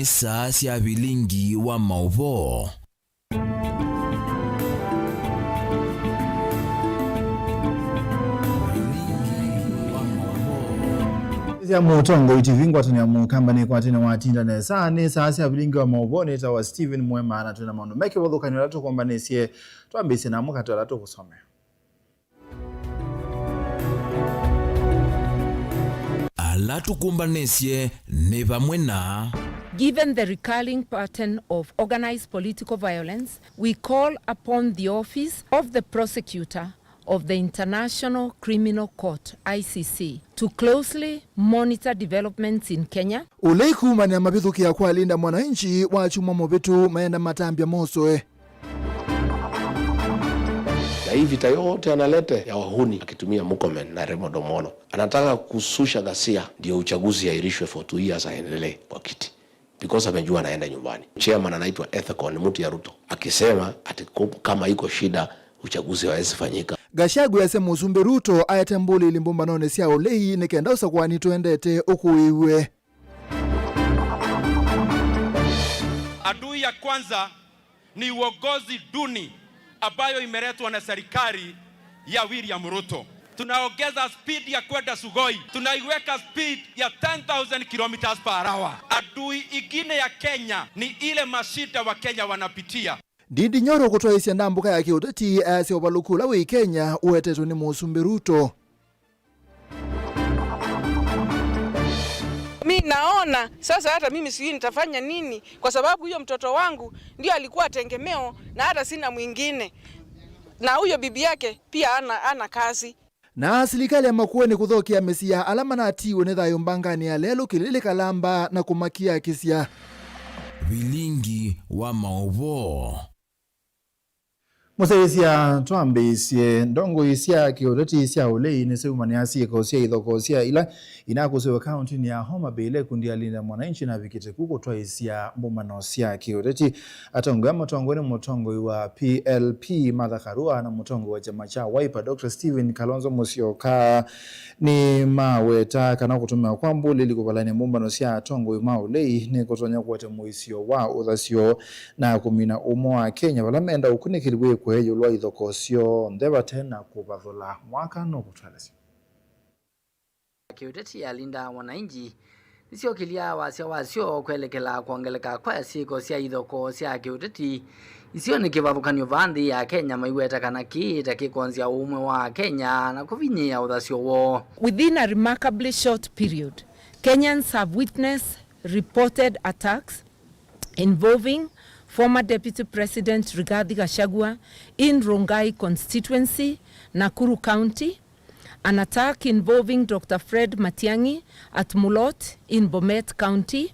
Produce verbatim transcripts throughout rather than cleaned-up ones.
Saa sya vilingi wa maũvoo. Sya Mũtongoi T V ngwatanĩo ya Mũkamba nĩkwatene watinda nesa. Nĩ saa sya vilingi wa maũvoo, nĩtawa Stephen Mwema, na twĩna maũndũ me kĩvathũkany'o ala tũkombanĩsye. Twambĩĩsye na mũkato ala tũkũsomea. Ala tũkũmbanĩsye nĩ vamwe na. Given the recurring pattern of organized political violence, we call upon the Office of the Prosecutor of the International Criminal Court, I C C, to closely monitor developments in Kenya. Ũlei kuumanĩa mavithũkĩa kwa Linda Mwananchi wakyumwa mũvĩtu maenda matambya mosoe. Na hii vita yote analete ya wahuni akitumia Murkomen na Raymond Omolo, anataka kususha ghasia ndio uchaguzi yairishwe for two years aendelee kwa kiti. Because amejua anaenda nyumbani. Chairman anaitwa Ethekon, ni mtu ya Ruto, akisema ati ku-, kama iko shida, uchaguzi hawezi fanyika. Gachagua ese Mũsumbĩ Ruto aete mbũlĩli mbũmbanonĩ sya ũlei nĩ kenda ũsakũani tũendete ũkũĩw'e. Adui ya kwanza ni uongozi duni ambayo imeletwa na serikali ya William Ruto. Tunaongeza speed ya kwenda Sugoi, tunaiweka speed ya ten thousand kilometers per hour. Adui ingine ya Kenya ni ile mashida wa Kenya wanapitia. Ndindi Nyoro kũtwaĩsya ndambũka ya kĩũteti ayasya ũvalũku ũla wĩ Kenya ũetetwe nĩ Mũsumbĩ Ruto. Mi naona sasa hata mimi sijui nitafanya nini, kwa sababu huyo mtoto wangu ndio alikuwa tegemeo na hata sina mwingine, na huyo bibi yake pia ana, ana kazi. Na silikalĩ ya Makueni kũthokea mĩsyĩ ya ala manatiiwe nĩ thayũ mbanganĩ ya lelũ kĩlĩlĩ kalamba na kũmakiakĩsya. Vilingi wa maũvoo. Mũsyaĩĩsya, twambĩĩsye, ndongoi sya kĩũteti sya ũlei nĩsyaumanĩa syĩko sya ithokosya ila inakũsĩwe kaũntĩnĩ ya Homa Bay, ila ikundi ya Linda Mwananchi navikĩte ku kũtwaĩsya mbũmbano sya kĩũteti. Atongoi aa matongoew'e nĩ mũtongoi wa P L P Martha Karua na mũtongoi wa kyama kya Wiper Doctor Stephen Kalonzo Musyoka nĩmaweta kana kũtũmĩwa kwa mbũlĩli kũvalany'a mbũmbano sya atongoi ma ũlei nĩkũtonya kũete mũisyo wa ũthasyo na kũmina ũmwe wa Akenya vala menda ũkunĩkĩli wĩkwe ĩũlũ wa ithokosyo nthĩ vate na kũvathũla. Mwaka nũkũtũelesya. Kĩũteti ya Linda Mwananchi nĩsyokĩlya wasya wasyo kwelekela kwongeleka kwa syĩko sya ithokoo sya kĩũteti isionĩ kĩvathũkany'o vaa nthĩ ya Kenya maiweta kana kĩĩ ta kĩkonzya ũmwe wa Akenya na kũvinyĩĩa ũthasyo woo. Within a remarkably short period, Kenyans have witnessed reported attacks involving former Deputy President Rigathi Gachagua in Rongai constituency, Nakuru County, an attack involving Doctor Fred Matiang'i at Mulot in Bomet County,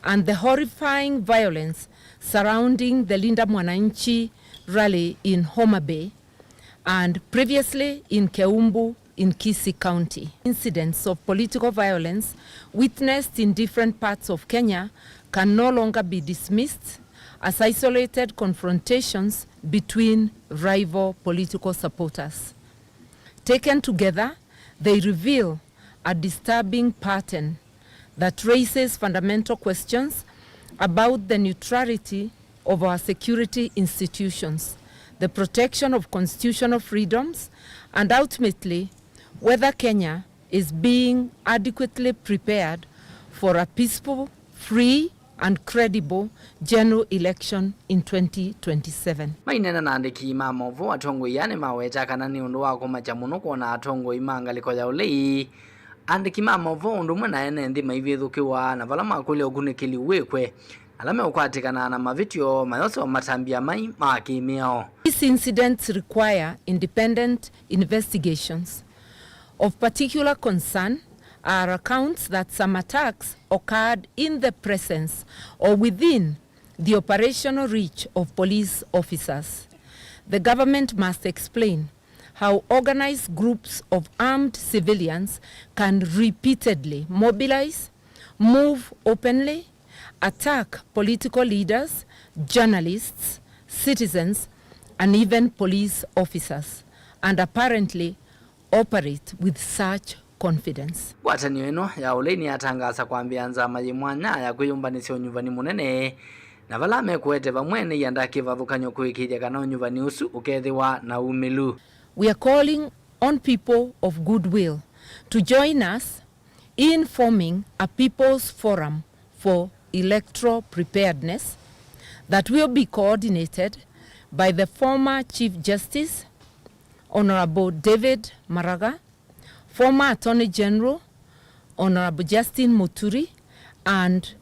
and the horrifying violence surrounding the Linda Mwananchi rally in Homa Bay, and previously in Keumbu in Kisii County. Incidents of political violence witnessed in different parts of Kenya can no longer be dismissed as isolated confrontations between rival political supporters. Taken together, they reveal a disturbing pattern that raises fundamental questions about the neutrality of our security institutions, the protection of constitutional freedoms, and ultimately, whether Kenya is being adequately prepared for a peaceful, free, and credible general election in twenty twenty-seven. Maineena na andĩki ma maũvoo, atongoi aa nĩmaweta kana nĩ ũndũ wa kũmakya mũno kwona atongoi ma ngalĩko ya ũlei, andĩki ma maũvoo ũndũ ũmwe na ene nthĩ maivĩthũkĩwa, na vala makũlya ũkunĩkĩli wĩkwe, ala meũkwatĩkana na mavĩtyo mayoswa matambya mai ma kĩmĩao. These incidents require independent investigations. Of particular concern are accounts that some attacks occurred in the presence or within the operational reach of police officers. The government must explain how organized groups of armed civilians can repeatedly mobilize, move openly, attack political leaders, journalists, citizens, and even police officers, and apparently operate with such confidence. Ngwatanĩo ĩno ya ũlei nĩyatangaasa kwambĩĩa nzama yĩ mwanya ya kwĩyũmbanĩsya ũnyuvani mũnene, na vala mekũete vamwe nĩiandaa kĩvathũkany'o kũĩkĩĩthya kana ũnyuvani ũsu ũkethĩwa na umĩlu. We are calling on people of goodwill to join us in forming a People's Forum for Electoral Preparedness that will be coordinated by the former Chief Justice, Honorable David Maraga, former Attorney General, Honorable Justin Muturi, and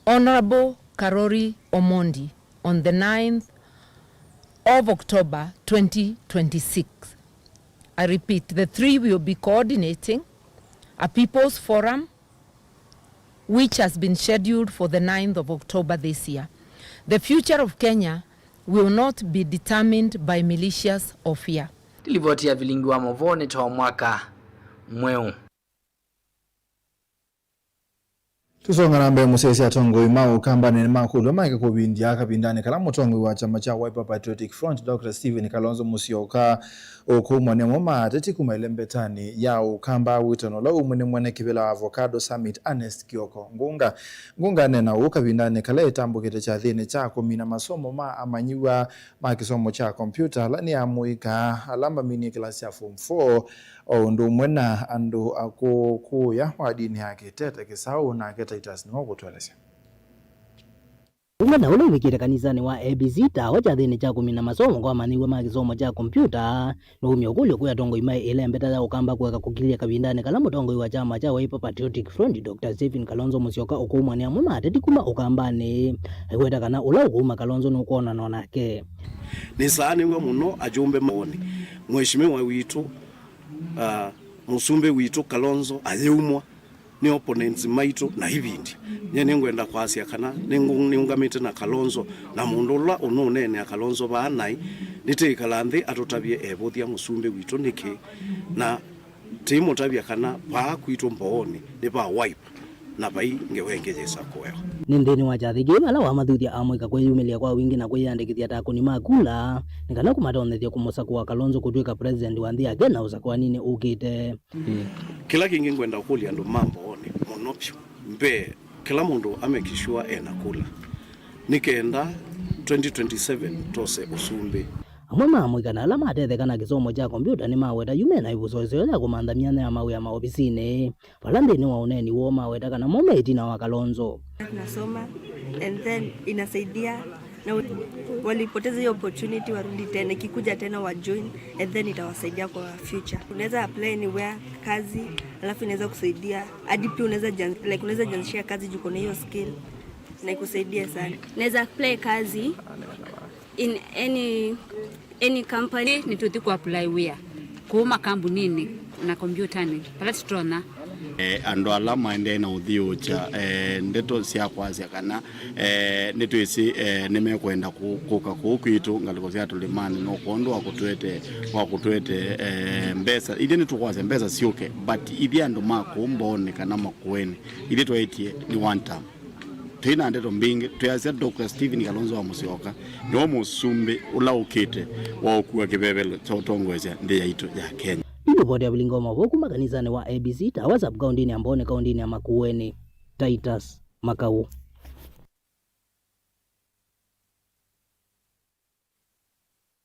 Honorable Karori Omondi on the ninth of October twenty twenty-six. I repeat, the three will be coordinating a People's Forum which has been scheduled for the ninth of October this year. The future of Kenya will not be determined by militias or fear. Nĩ livoti ya vilingi wa movoo nĩ too mwaka mweũ. Tũsonga na mbee, mũsyaĩĩsya atongoi ma Ũkambanĩ nĩmakũlw'a maeke kũvindya kavindanĩ kala mũtongoi wa kyama kya Wiper Patriotic Front, Doctor Stephen Kalonzo Musyoka, ũkũumwa nĩ amwe ma ateti kuma ĩlembetanĩ ya Ũkamba wĩtano ũla umwe nĩ mwene kĩvĩla wa Avocado Summit, Ernest Kioko Ngunga. Ngunga aneena ũu kavindanĩ kala ĩtambũkĩte kyathĩnĩ kya kũmina masomo ma amanyĩw'a ma kĩsomo kya kompyuta ala nĩ amũika ala maminie kĩlasi kya form four, o ũndũ ũmwe na andũ akũũ kũũya wa ndini ya Kĩtete Kĩsaũ, nake Titus nĩwe ũkũtũelesya. Ũmwe na ũla ũvikĩte kanisanĩ wa A B C Tawa kyathĩnĩ kya kũmina masomo kwa amanyĩw'a ma kĩsomo kya kompyuta, nũumya ũkũlyo kwĩ atongoi ma ĩlembeta ya Ũkamba kũeka kũkilya kavindanĩ kala mũtongoi wa kyama kya Wiper Patriotic Front, Doctor Stephen Kalonzo Musyoka, ũkũumwa nĩ amwe ma ateti kuma Ũkambanĩ, aiweta kana ũla ũkũuma Kalonzo nũkwonanwa nake. Nĩsaa nĩw'a mũno ajumbe maoni. Mheshimiwa witũ, ah, mũsumbĩ witũ Kalonzo ayĩumwa nĩ opponents maitũ na ivindi. Nyie nĩngwenda kwasya kana nĩngũ-, nĩũngamĩte na Kalonzo, na mũndũ ũla ũnũũneenea Kalonzo vaa naĩ, nĩtĩĩkala nthĩ atũtavye evũthya mũsumbĩ witũ nĩkĩ, na tĩimũtavya kana vaa kwitũ Mbooni nĩ va Wiper, na vai ngewa ĩngĩ yĩsa kũewa. Nĩ nthĩnĩ wa kyathĩ kĩĩ vala wamathuthya amũika kwĩyumĩlya kwa wingĩ na kwĩyandĩkĩthya ta akũni ma kula, nĩ kana kũmatonyethya kũmũsakũa Kalonzo kũtw'ĩka president wa nthĩ ya Kenya ũsakũaninĩ ũkĩte. Kĩla kĩngĩ ngwenda kũkũlya andũ ma Mbooni mũno vyũ, mbee, kĩla mũndũ a make sure ena kula, nĩ kenda twenty twenty-seven tose ũsumbĩ. Amwe ma amũika na ala matetheka na kĩsomo kya kompyuta nĩmaweta yu mena ĩvuso ĩseo ya kũmantha myanya ya mawĩa maovisinĩ, vala nthĩnĩ wa ũneeni woo maweta kana mo me ĩtina wa Kalonzo. Tunasoma, and then inasaidia na u-, walipoteza hiyo opportunity, warudi tena, ikikuja tena wa join, and then itawasaidia kwa future. Unaweza apply anywhere kazi, alafu inaweza kusaidia hadi pia unaweza jan-, like, unaweza jianzishia kazi juu uko na hiyo skill na ikusaidie sana. Naweza apply kazi in any, any company. Nĩtũthi kũ apply wĩa kũu makambuninĩ na kompyũtanĩ vala tũtonya. Eh, andũ ala maendee na ũthiũũkya, eh, ndeto sya kwasya kana, eh, nĩtwĩsĩ, eh, nĩmekwenda kũ-, kũka kũu kwitũ ngalĩko sya tũlĩmanĩ, no kwondũ wa kũtwete, wa kũtwete, eh, mbesa. Ithyĩ nĩtũkwasya mbesa syũke, but ithyĩ andũ ma kũu Mbooni kana Makueni, ithyĩ twaĩtye nĩ one term. Twĩ na ndeto mbingĩ, twĩasya Doctor Stephen Kalonzo wa Musyoka nĩwe mũsumbĩ ũla ũkĩte wa ũkua kĩvevelo kya ũtongoesya nthĩ yaitũ ya Kenya. Nĩ livoti ya vilingi wa maũvoo kuma kanisanĩ wa A B C Tawa sub-kaũntĩnĩ ya Mbooni, kaũntĩnĩ ya Makueni. Titus Makau.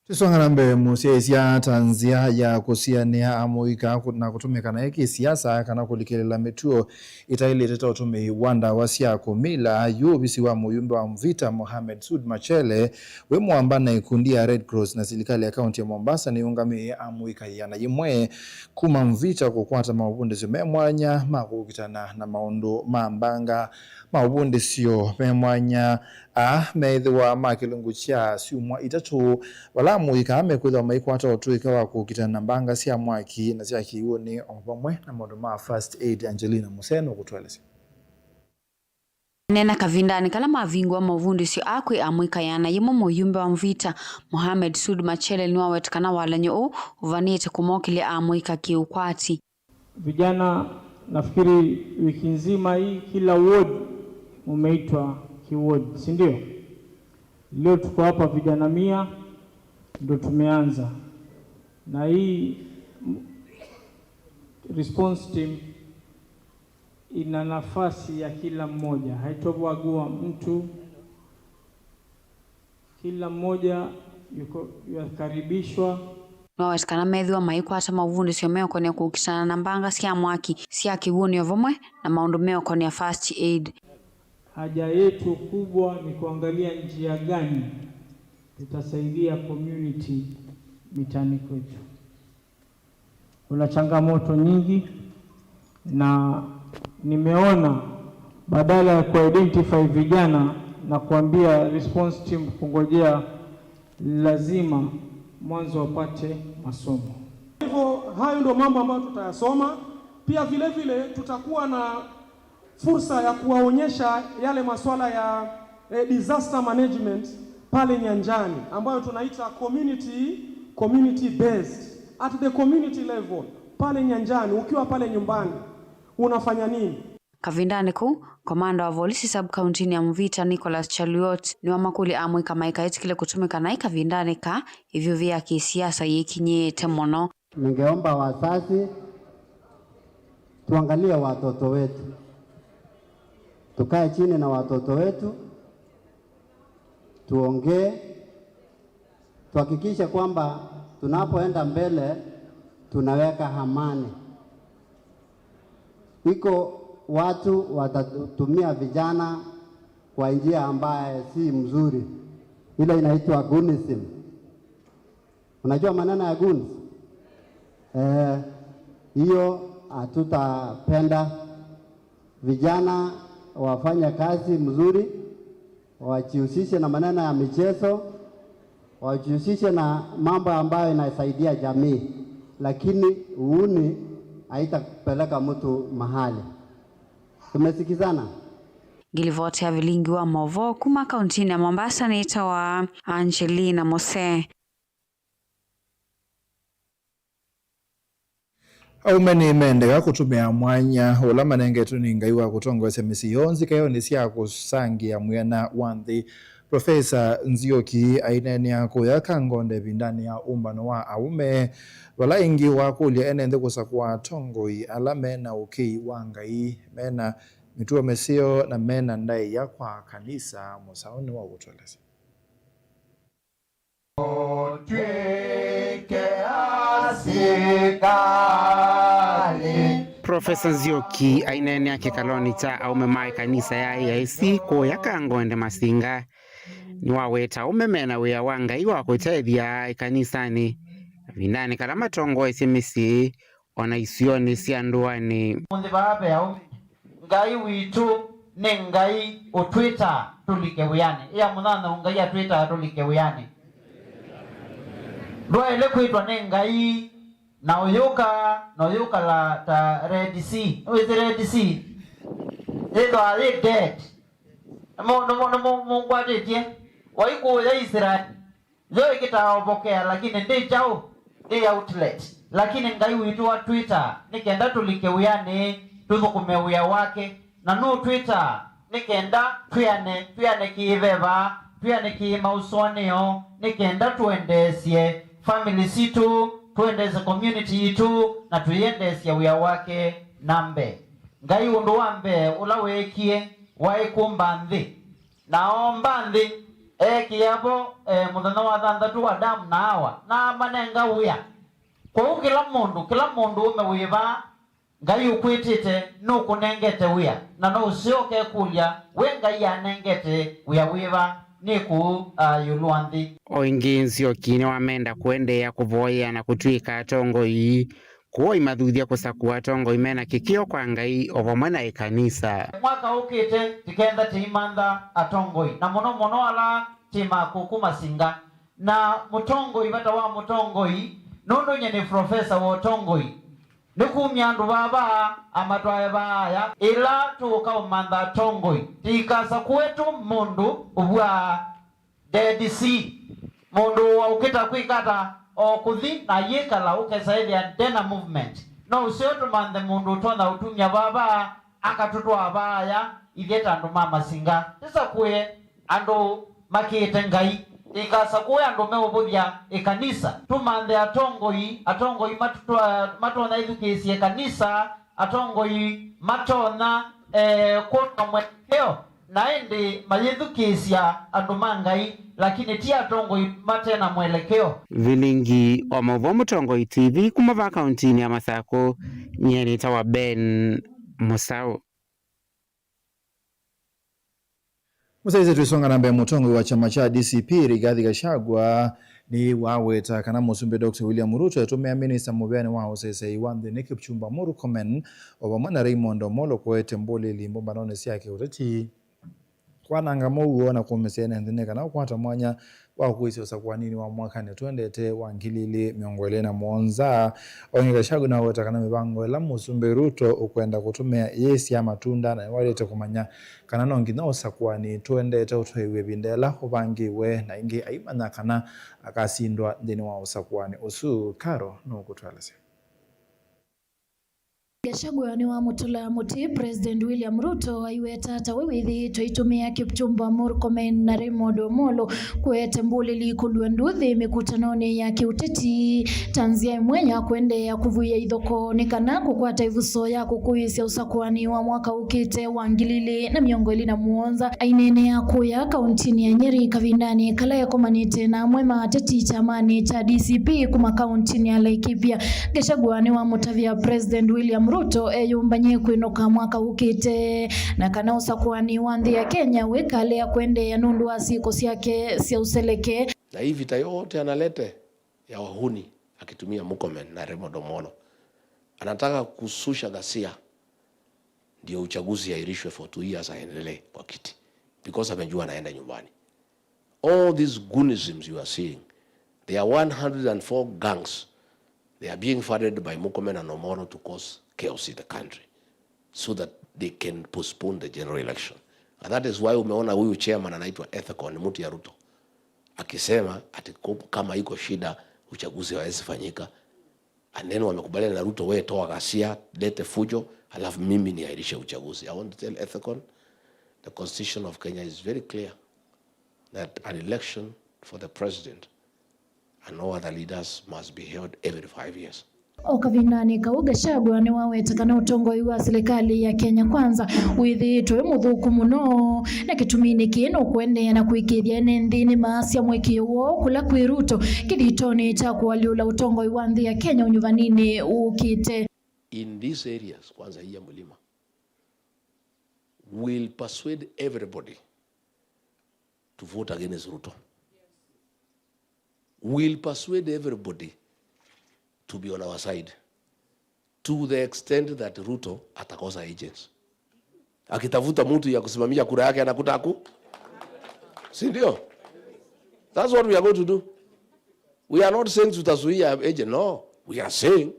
Tũsonga na mbee, mũsyaĩĩsya ta nzĩa ya kũsianĩa amũika kũ-, na kũtũmĩka naĩ kĩsiasa kana kũlikĩlĩla mĩtuo ĩtaĩlĩte ta ũtũmĩi wa ndawa sya kũmila, yu ovisi wa mũyumbe wa Mvita Mohamed Sud Machele wĩ mũamba na ikundi ya Red Cross na silikalĩ ya kaunti ya Mombasa nĩyũngamĩe amũika ĩana yĩmwe kuma Mvita kũkwata maũvundĩsyo me mwanya ma kũkitana na maũndũ ma mbanga. Maũvundĩsyo me mwanya aa meĩthĩwa ma kĩlungu kya syumwa itatũ, vala amũika mekwĩthĩwa maikwata ũtũĩka wa kũkitana na mbanga sya mwaki na sya kĩw'ũnĩ, o vamwe na maũndũ ma first aid. Angelina Museno kũtũelesya. Neena kavindanĩ kala mavingũa maũvundĩsyo aa kwĩ amũika ĩana yĩmwe, mũyumbe wa Mvita Mohamed Sud Machele nĩwaweta kana walany'o ũũ ũvanĩte kũmokĩlya amũika kĩũkwati. Vijana, nafikiri wiki nzima hii kila ward mumeitwa ki ward, si ndio? Leo tuko hapa vijana mia ndo tumeanza. Na hii m-, Response team ina nafasi ya kila mmoja, haitobagua mtu. Kila mmoja yuko, yakaribishwa. Nĩwaweta kana methĩwa maikwata mavundĩsyo meũkonĩa kũkitana na mbanga sya mwaki sya kĩw'ũnĩ o vamwe na maũndũ meũkonĩa first aid. Haja yetu kubwa ni kuangalia njia gani tutasaidia community mitaani kwetu. Kuna changamoto nyingi, na nimeona badala ya kuidentify vijana na kuambia response team kungojea, lazima mwanzo wapate masomo. Hivyo hayo ndio mambo ambayo tutayasoma. Pia vile vile tutakuwa na fursa ya kuwaonyesha yale masuala ya, eh, disaster management pale nyanjani, ambayo tunaita community, community based, at the community level. Pale nyanjani, ukiwa pale nyumbani, unafanya nini? Kavindanĩ kau, komanda wa volisi sub-kauntinĩ ya Mvita, Nicholas Chaluot, nĩwamakũlya amũika maikaĩtĩkĩle kũtũmĩka naĩ kavindanĩ ka ĩvyũvĩ ya kĩsiasa yĩkinyĩĩte mũno. Ningeomba wazazi tuangalie watoto wetu, tukae chini na watoto wetu, tuongee, tuhakikishe kwamba tunapoenda mbele tunaweka amani. Iko watu watatumia vijana kwa njia ambaye si mzuri, ile inaitwa goonism. Unajua maneno ya goons? Eh, hiyo hatutapenda. Vijana wafanye kazi mzuri, wajihusishe na maneno ya michezo, wajihusishe na mambo ambayo inasaidia jamii, lakini uuni haitapeleka mtu mahali. Tumesikizana? Ngilivoti ya vilingi wa mauvoo kuma kauntinĩ ya Mombasa nĩtawa Angelina Mose. Aũme nĩmendeka kũtũmĩa mwanya ũla manengetwe nĩ Ngai wa kũtongoesya mĩsyĩ yoo nzikaĩonĩ sya kũsangĩa mwĩana wa nthĩ. Profesa Nzioki aineenea kũya Kangonde ĩvindanĩ ya ũmbano wa aũme, vala ĩngĩ wakũlya ene nthĩ kũsakũa atongoi ala me na ũkĩi wa Ngai, me na mĩtuo mĩseo, na me na ndaĩa kwa kanisa. Mũsaũnĩ wa ũtũelesya. Ũtw'ĩke asikalĩ. Profesa Nzioki aineenea kĩkalonĩ kya aũme ma ĩkanisa ya A I C kũya Kangonde Masinga. Nĩwaweta aũme me na wĩa wa Ngai wa kũtethya ĩkanisanĩ, kavindanĩ kala matongoesye mĩsyĩ, o na isionĩ sya ndũanĩ. Ũmũnthĩ vaa ve aũme, Ngai witũ nĩ Ngai ũtwĩtaa tũlike wĩanĩ. Ĩa mũnyanyaũ, Ngai atwĩtaa tũlike wĩanĩ. Ndwaĩle kwĩtwa nĩ Ngai na ũyũka, na ũyũkala ta Red Sea. Nĩwĩsĩ Red Sea yĩthwaa yĩ dead. Nĩmũ-, nĩmũ-, nĩmũ-, mũngwatĩtye? Waikũũya Israeli. Yo ĩkĩtaa ovokea, lakini ndĩ kyaũ? Ndĩ outlet. Lakini Ngai witũ atwĩtaa nĩ kenda tũlike wĩanĩ, tũthũkũme wĩa wake. Na nũtwĩtaa nĩ kenda twĩane, twĩane kĩ-veva, twĩane kĩ-maũsũanĩo, nĩ kenda tũendeesye family sitũ, tũendeesye community yitũ, na tũiendeesya wĩa wake na mbee. Ngai ũndũ wa mbee ũla weekie waĩ kũmba nthĩ. Na oomba nthĩ, eekĩa vo, e, mũthenya wa thanthatũ Adamu na Awa, na amanenga wĩa. Kwoou kĩla mũndũ, kĩla mũndũũme wĩ vaa, Ngai ũkwĩtĩte nũkũnengete wĩa, na no ũseo ũkekũlya, we Ngai anengete wĩa wĩva nĩ kũũ, a, ĩũlũ wa nthĩ? O ĩngĩ, Nzioki nĩwamenda kũendeea kũvoyea na kũtw'ĩka atongoi. Kũu aimathuthya kũsakũa atongoi me na kĩkĩo kwa Ngai o vamwe na ĩkanisa. Mwaka ũkĩte, tĩkenda tĩimantha atongoi, na mũno mũno ala tĩ ma kũkũ Masinga. Na mũtongoi, vata wa mũtongoi, nũndũ nyie nĩ profesa wa ũtongoi, nĩ kumya andũ vaa vaa amatwae vaaya. Ĩla tũũka ũmantha atongoi, tĩikasakũe tu mũndũ ũvwaa Dead Sea. Mũndũ ũkĩta kwĩka ata? O kũthi na ayĩkala, ũkesa ĩthĩa ndena movement. No ũseo tũmanthe mũndũ ũtonya ũtumya vava, akatũtwaa vaaya, ithyĩ ta andũ ma Masinga. Tĩsakũe andũ makĩĩte Ngai. Ndikasakũe andũ meũvũthya ĩkanisa. Tũmanthe atongoi, atongoi matũtwa-, matonya ĩthukĩĩsye ĩkanisa, atongoi matonya, eh, kwona mwelekeo, na ĩndĩ mayĩthukĩĩsya andũ ma Ngai, lakini ti atongoi mate na mwelekeo. Vilingi wa maũvoo Mũtongoi T V kuma va kauntinĩ ya Masakũ, nyie nĩtawa Ben Mũsaũ. Mũsyaĩĩsya twĩsonga na mbee, mũtongoi wa kyama kya D C P Rigathi Gachagua nĩwaweta kana Mũsumbĩ Doctor William Ruto etũmĩa minista mũvĩanĩ wa ũseseĩ wa nthĩ nĩ Kipchumba Murkomen o vamwe na Raymond Omolo kũete mbũlĩli mbũmbanonĩ sya kĩũteti kwananga mũuo na kũmĩsya ene nthĩ nĩ kana ũkwata mwanya wa kũĩsya ũsakũaninĩ wa mwakanĩ tũendete wa ngili ilĩ mĩongo ĩlĩ na mũonza. O ĩngĩ, Gachagua nĩwaweta kana mĩvango ĩla Mũsumbĩ Ruto ũkwenda kũtũmĩa yĩĩsyaa matunda, na nĩwaĩlĩte kũmanya kana no nginya ũsakũani tũendete ũtwaĩw'e ĩvinda ĩla ũvangĩwe, na ĩngĩ aimanya kana akasindwa nthĩnĩ wa ũsakũani ũsu. Karo nũkũtũelesya. Gachagua nĩwamũtũla mũtĩ President William Ruto aiweta ta we wĩthĩĩtwe aitũmĩa Kipchumba Murkomen na Raymond Omolo kũete mbũlĩli kũlua nduthi mĩkutanonĩ ya kĩũteti ta nzĩa ĩmwe ya kũendeea kũvuĩa ithoko nĩ kana kũkwata ĩvuso ya kũkũĩĩsya ũsakũani wa mwaka ũkĩte wa ngili ilĩ na mĩongo ĩlĩ na mũonza. Aineenea kũya kauntinĩ ya Nyeri kavindanĩ kala ekomanĩte na amwe ma ateti kyamanĩ kya D C P kuma kauntinĩ ya Laikipia, Gachagua nĩwamũtavya President William Ruto eyũmbany'e kwĩnũka mwaka ũkĩte, na kana ũsakũani wa nthĩ ya Kenya wĩkalea kũendeea nũndũ wa syĩko syake sya ũseleke. Na hii vita yote analete ya wahuni akitumia Murkomen na Raymond Omolo, anataka kususha ghasia ndio uchaguzi yairishwe for two years, aendelee kwa kiti, because amejua anaenda nyumbani. All these goonisms you are seeing, there are one hundred and four gangs. They are being funded by Murkomen and Omolo to cause chaos in the country so that they can postpone the general election. And that is why umeona huyu chairman anaitwa Ethekon, mtu ya Ruto, akisema ati ku-, kama iko shida, uchaguzi hawezi fanyika. And then wamekubaliana na Ruto, "We toa ghasia, lete fujo, alafu mimi niahirishe uchaguzi." I want to tell Ethekon, the constitution of Kenya is very clear that an election for the president and all other leaders must be held every five years. O kavindanĩ kau, Gachagua nĩwaweta kana ũtongoi wa silikalĩ ya Kenya Kwanza wĩthĩĩtwe wĩ mũthũku mũno, na kĩtuminĩ kĩĩ nũkũendeea na kũĩkĩĩthya ene nthĩ nĩmaasya mũĩkĩĩo woo kũla kwĩ Ruto kĩthitonĩ kya kũalyũla ũtongoi wa nthĩ ya Kenya ũnyuvaninĩ ũkĩte. In these areas, kwanza hii ya mlima, will persuade everybody to vote against Ruto. Will persuade everybody to be on our side to the extent that Ruto atakosa agents. Akitafuta mtu ya kusimamia kura yake anakuta haku. Si ndio? That's what we are going to do. We are not saying tutazuia agent. No, we are saying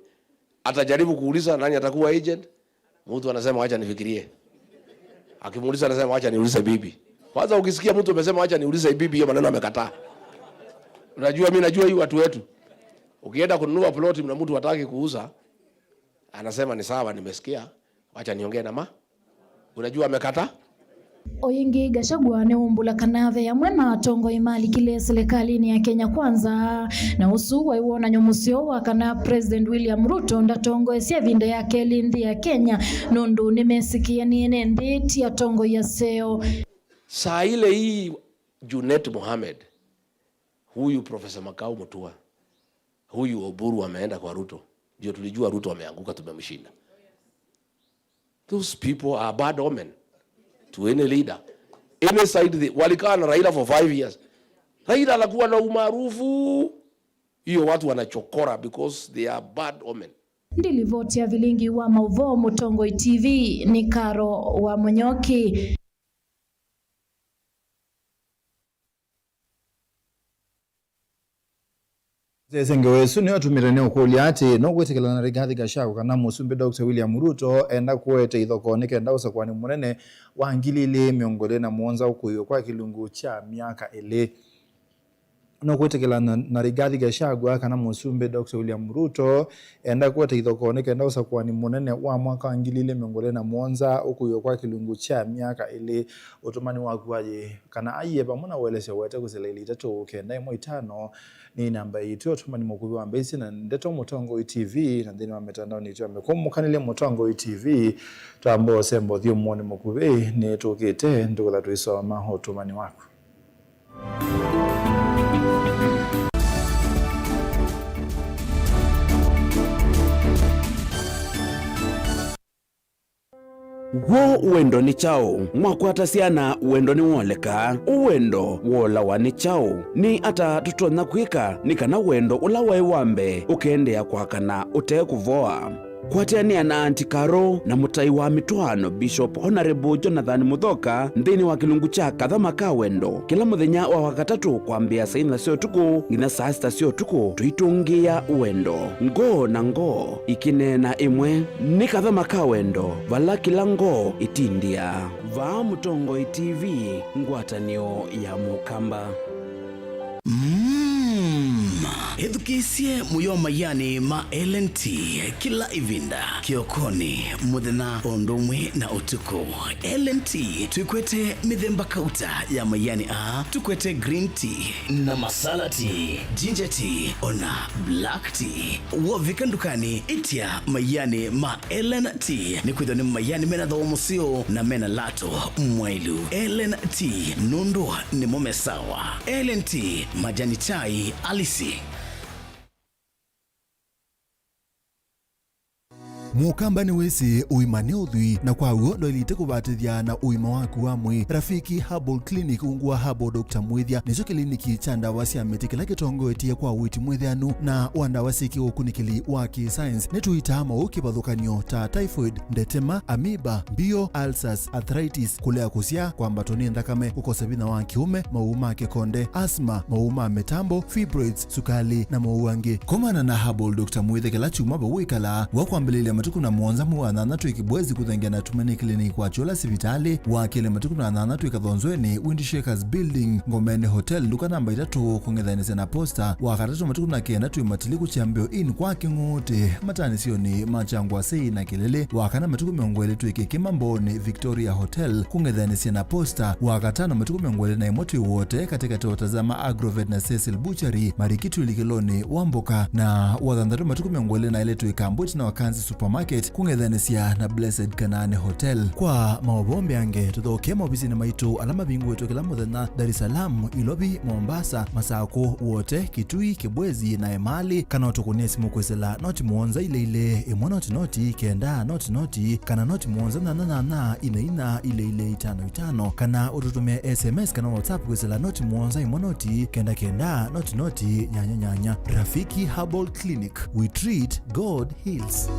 atajaribu kuuliza nani atakuwa agent. Mtu anasema, "Wacha nifikirie." Akimuuliza anasema, "Wacha niulize bibi." Kwanza ukisikia mtu amesema, "Wacha niulize bibi," hiyo maneno amekataa. Unajua, mimi najua hii watu wetu. Ukienda kununua plot na mtu hataki kuuza, anasema, "Ni sawa, nimesikia. Wacha niongee na ma." Unajua amekataa. O ĩngĩ, Gachagua nĩwaumbũla kana ve amwe na atongoi malikile silikalĩnĩ ya Kenya Kwanza, na ũsu waĩ wonany'o mũseo wa kana President William Ruto ndatongoesya ĩvinda ya kelĩ nthĩ ya Kenya, nũndũ nĩmesĩkĩanĩe ne nthĩ ti atongoi aseo. Saa ile hii Junet Mohamed, huyu Professor Makau Mutua, huyu Oburu ameenda kwa Ruto, ndio tulijua Ruto ameanguka, tumemshinda. Those people are bad omen to any leader. Any side they, walikaa na Raila for five years. Raila anakuwa na umaarufu. Hiyo watu wanachokora because they are bad omen. Ndi livoti ya vilingi wa maũvoo Mũtongoi T V nĩ Karo wa Mũnyoki. Mũsyaĩĩsya ngewa ĩsu nĩyo atumĩte nĩ ũkũlya atĩ, no kwĩtĩkĩlana na Rigathi Gachagua kana Mũsumbĩ Doctor William Ruto enda kũete ithoko nĩ kenda ũsakũani mũnene wa ngili ilĩ mĩongo ĩlĩ na mũonza ũkũĩwe kwa kĩlungu kya myaka ĩlĩ. Nũkwĩtĩkĩla na, na Rigathi Gachagua kana Mũsumbĩ Doctor William Ruto enda kũete ithokoo nĩ kenda ũsakũani mũnene wa mwaka wa ngili ilĩ mĩongo ĩlĩ na mũonza ũkũiwe kwa kĩlungu kya myaka ĩlĩ? Ũtũmani waku ayĩ kana aiye vamwe na ũelesyo wete kwĩsĩla ilĩ itatũ kenda ĩmwe itano nĩ namba yitũ ya ũtũmani mũkuvĩ wa mbĩsĩ na ndeto Mũtongoi T V na nthĩnĩ wa mĩtandaonĩ itũ ya mĩkũmũkanĩlye Mũtongoi T V. Twamba ũsembo ũthyũmũonĩ mũkuvĩ nĩ tũkĩte ndũkũtha tũisoma ũtũmani waku. W'o wendo nĩ kyaũ? Mwakwata syana, wendo nĩwoleka? Ũwendo wolawa nĩ kyaũ? Nĩ ata tũtonya kwĩka nĩ kana wendo ũla waĩ wa mbee ũkeendeea kwakana ũte kũvoa? Kwatĩanĩa na Aunty Carol na mũtai wa mĩtwaano Bishop Honourable Jonathan Muthoka nthĩnĩ wa kĩlungu kya Kathama ka Wendo kĩla mũthenya wa Wakatatũ kwambĩĩa saa inya sya ũtukũ nginya saa sita sya ũtukũ, tũitũngĩĩa wendo. Ngoo na ngoo ikĩneena ĩmwe. Nĩ Kathama ka Wendo, vala kĩla ngoo ĩtindĩaa. Vaa Mũtongoi T V, ngwatanĩo ya Mũkamba. Mm. Ĩthukĩĩsye mũyo maianĩ ma L N T kĩla ĩvinda, kĩokonĩ, mũthenya, o ũndũ ũmwe na ũtukũ. L N T twĩkwete mĩthemba kauta ya maianĩ aa, tũkwete green tea na masala tea, ginger tea, ona black tea. Wovika ndukanĩ, ĩtya maianĩ ma L N T, nĩkwĩthĩwa nĩ maianĩ mena thooa mũseo na mena lato mwaĩlu. L N T, nũndũ nĩmo me sawa. L N T, majani chai halisi. Mũkamba nĩwĩsĩ ũima nĩ ũthwii, na kwa w'o ndwaĩlĩte kũvatĩthya na ũima waku wa mwĩĩ. Rafiki Herbal Clinic, ungu wa Herbal Doctor Mwĩthya, nĩkyo kĩliniki kya ndawa sya mĩtĩ kĩla kĩtongoetye kwa ũiiti mwĩtheanu na wa ndawa syĩ kĩũkunĩkĩli wa kĩ-science. Nĩtũitaa maũũ kĩvathũkany'o ta typhoid, ndetema, amoeba, mbio, ulcers, arthritis, kũlea kũsyaa, kwambatwa nĩ nthakame, kũkosa vinya wa kĩũme, maũũ ma kĩkonde, asthma, maũũ ma mĩtambo, fibroids, sukali, na maũũ angĩ. Komana na Herbal Doctor Mwĩthya kĩla kyumwa vau wĩkalaa. Wa kwambĩlĩlya matukũ na mũonza mwei wa nyanza twĩ Kibwezi kũthengeana na Tumaini Clinic wa Kyũla sivitalĩ, wa kelĩ matukũ na nyanza twĩ Kathonzweni, Windshakers Building, Ngomeni Hotel, nduka namba itatũ, kũng'ethanĩsya na Posta, wa katatũ matukũ na kenda twĩ Matili kũkyambĩo Inn kwa Kĩng'ũtĩ, mataanĩsyonĩ ma Kyangwasĩ na Kĩlĩlĩ, wa kana matukũ mĩongo ĩlĩ twĩ Kĩkĩma Mbooni, Victoria Hotel, kũng'ethanĩsya na Posta, wa katano matukũ mĩongo ĩlĩ na ĩmwe twĩ Wote, katĩkatĩ wa Tazama Agrovet na Cecil Butchery, Marikiti ũlikĩlonĩ wa mboka, na wa thanthatũ matukũ mĩongo ĩlĩ na ĩlĩ twĩ Kambwiti na Wakanzi Supermarket, kũng'ethanĩsya na Blessed Kanaani Hotel. Kwa maũvoo mbeange, tũthokee maovisinĩ maitũ ala mavingũĩtwe kĩla mũthenya, Dar es Salaam, Ilovi, Mombasa, Masakũ, Wote, Kitui, Kibwezi, na Emali, kana ũtũkũnĩe simũ kwĩsĩla noti mũonza ilĩ ilĩ, ĩmwe noti noti, kenda noti noti, kana noti mũonza nyanya nyanya, ina ina, ilĩ ilĩ, itano itano, kana ũtũtũmĩe S M S kana WhatsApp kwĩsĩla noti mũonza ĩmwe noti, kenda kenda, noti noti, nyanya nyanya. Rafiki Herbal Clinic, we treat, God heals.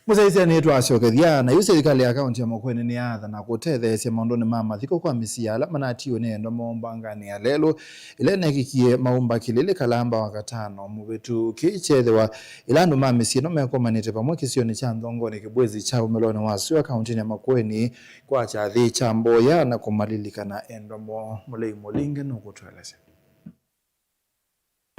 Mũsyaĩĩsya nĩtwasyokethya, na yu silikalĩ ya kaũntĩ ya Makueni nĩyaathana kũtetheesya maũndũnĩ ma mathiko kwa mĩsyĩ ya ala manatiiwe nĩ endwa moo mbanganĩ ya lelũ ĩla ĩneekĩkie Maumba Kĩlĩlĩ Kalamba Wakatano mũvĩtu. Kĩĩ kyeethĩwa ĩla andũ ma mĩsyĩ ĩno mekomanĩte vamwe kĩsionĩ kya Nthongoni Kĩbwezi kya ũmĩlonĩ wa sua kaũntĩnĩ ya Makueni kwa kyathĩ kya mboya na kũmalilikana endwa moo. Mũlei Mũlinge nũkũtũelesya.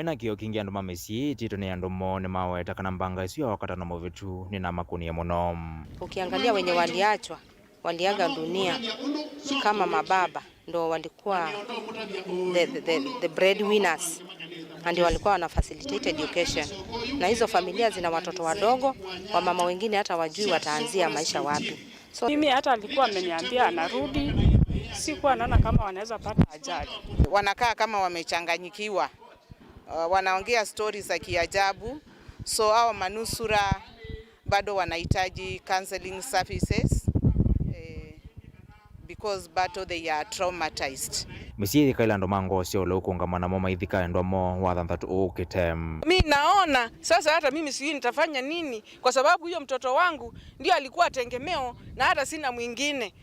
Ena kĩo kingĩ andũ ma mĩsyĩ ĩtĩtwe nĩ andũ moo nĩmaweta kana mbanga ĩsu ya Wakatano mũvĩtu nĩnamakũnie mũno. Ukiangalia wenye waliachwa, waliaga dunia kama mababa, ndo walikuwa the, the, the, the breadwinners, na ndio walikuwa wana facilitate education. Na hizo familia zina watoto wadogo, wamama wengine hata wajui wataanzia maisha wapi. So, mimi hata alikuwa ameniambia anarudi, sikuwa naona kama wanaweza pata ajali. Wanakaa kama wamechanganyikiwa. Uh, wanaongea stories za kiajabu. So hao manusura bado wanahitaji counseling services, eh, because bado they are traumatized. Mĩsyĩ yĩkaĩla andũ ma ngoo sya ũlau kũũngama namo maithika endwa moo wathanthatũ ũũkĩte. Mi naona sasa hata mimi sijui nitafanya nini, kwa sababu huyo mtoto wangu ndio alikuwa tegemeo na hata sina mwingine.